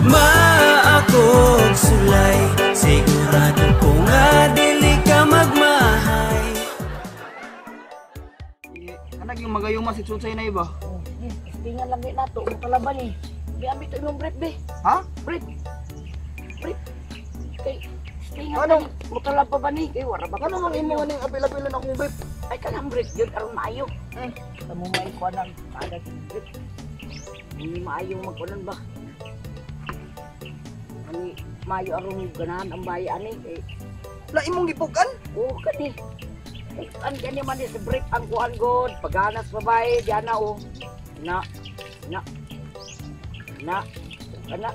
Gugma akong sulay, sigurado ko nga dili ka magmahay. Anak yung magayuma si Chuchay na iba. Oh, tingnan lang din nato, kalaban eh. Giamit to imong brief be. Ha? Brief. Brief. Kay tingnan Ano? Mutalab pa ba ni? Kay wara ba? Ano mang imo aning apil-apilan akong brief? Ay kanang brief yun aron maayo. Tamo may kuan ang aga brief. Hindi maayo magkunan ba? Ani maayo aron ganahan ang bayan ni kay La imong gipukan? oo kani. Ay an kani man sa brief ang kuan god, paganas babae diana oh. Na na na ana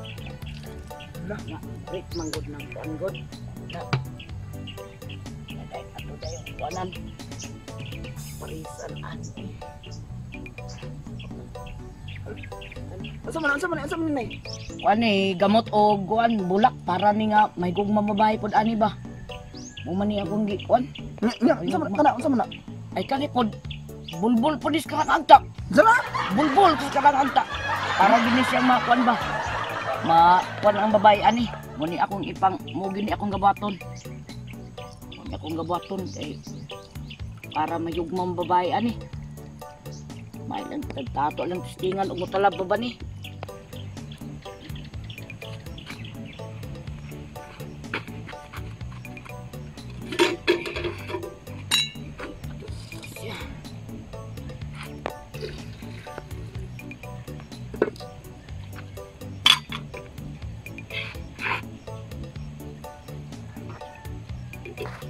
Na. na brief man god nang kuan god. Na. Ay ato dayon kuanan. Parisan an. Asa man, asa man, asa man nay? Kuan eh gamot og kuan bulak para ni nga may gugma babae pod ani ba. Mo man ni akong gi kuan. Nya, unsa man kana, unsa man na? Ay kani pod bulbul pod is karang agta. Unsa na? Bulbul is karang agta. Para gini siya makuan ba? Makuan ang babae ani. Mo ni akong ipang mo gini akong gabaton. Mo ni akong gabaton kay para mayugma ang babae ani. May lang tato lang testingan og motalab pa ba ni?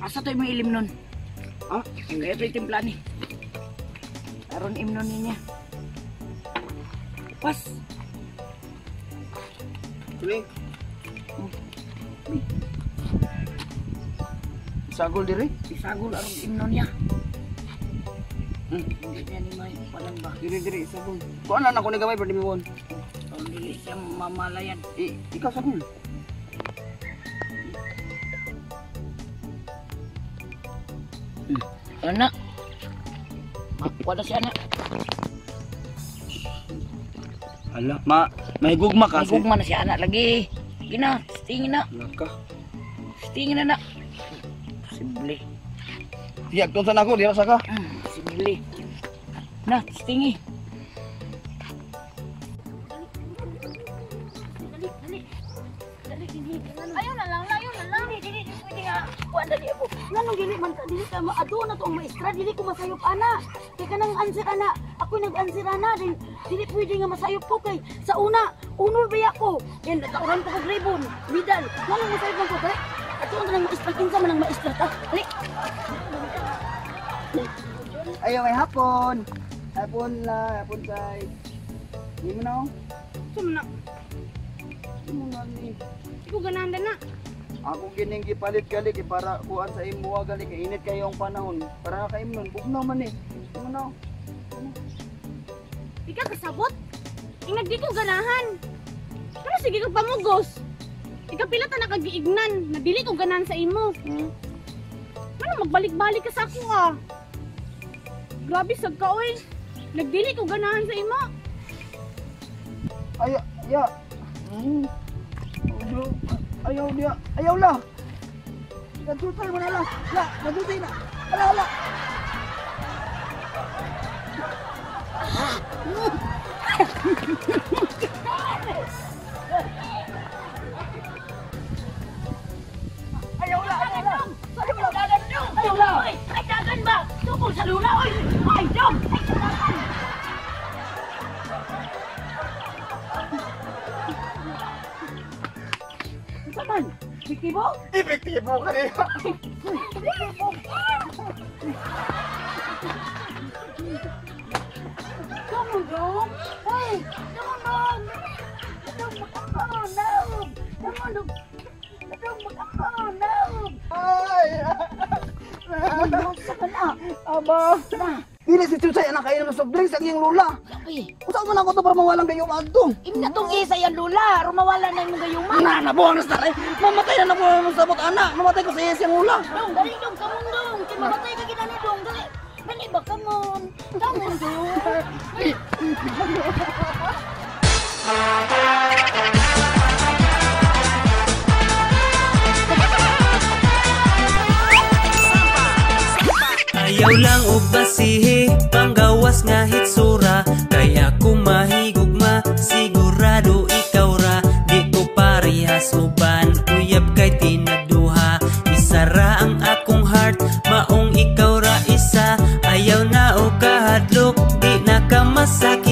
Asa tayo may ilim nun? Ha? Ang ito yung timpla ni. Aron imnon niya. Pas. Tuloy. Sagol diri. Isagol aron imnon niya. Hindi niya ni may palang ba. Diri diri isagol. Kuan na ako ni gamay pero di miwon. Aron dili siya mamalayan. Ikaw sagol. Anak. Makuha na siya anak. Hala, ma may gugma May kasi. gugma na siya anak lagi. Gina, tingin na. Laka. Tingin na na. Posible. Sige, agton sa nako, dira sa ka. Posible. Na, tingi. Ayaw na lang, ayaw na lang. Dili, dili, pwede nga. Kuan dali ako. Nganong dili man dili ka maadto na to ang maestra, dili ko masayop ana. Kay kanang answer ana, ako nag-answer ana din. Dili pwede nga masayop ko kay sa una, unol ba ako. Yan natauran ko kog ribbon, medal. Nganong masayop man ko kay? Ato ang maestra, kinsa man ang maestra ta? Dali. Ayaw may hapon. Hapon la, hapon tay. Hindi mo na oh. Sumna, Hindi mo na ni. di ko ganahan na. Ako gining gipalit gali kay para kuan sa imo gali kay init kayo ang panahon. Para ka imnon, bugnaw man eh. Hindi mo na oh. Di ka kasabot. Ingag di ko ganahan. Pero sige ka pamugos. Ikapila ta nakagiignan, na dili ko ganahan sa imo. Ano magbalik-balik ka sa ako ah. Grabe sad ka oy. Nagdili ko ganahan sa imo. Ay, ya. Ayaw niya. Ayaw la. Nagtutay mo na la. La, nagtutay na. Ala, ala. Ayaw la, ayaw la. Ayaw la. Ayaw la. Ay, dagan ba? Tukol sa lula oy. Ay, dong. Ay, dagan. Unsa man? Epektibo? Epektibo ka niya. Epektibo. Come on, dong. Hey, come on, dong. Dong, mag-ako, naog. Come on, dong. Dong, mag-ako, naog. Ay! Ano sa kana? Aba! Dili si Chuchay anak kayo ng soft drinks ang iyang lula. Sabi, Unsa man ako to para mawalang gayong adto? imna tong isa yan lula, aron mawala na imong gayuma. Na nabuang na sa Mamatay na nako sa sabot ana. Mamatay ko sa iyang lula. Dong, dali dong, kamon dong. Kay mamatay ka ginani dong, dali. Dali ba kamon? Kamon dong. Dali. Ayaw lang og basihi, panggawas nga hitsura. Kay ako mahigugma, sigurado ikaw ra. Di ko parehas uban, uyab kay tinagduha. Isa ra ang akong heart, maong ikaw ra isa. Ayaw na og kahadlok, di na ka masakit.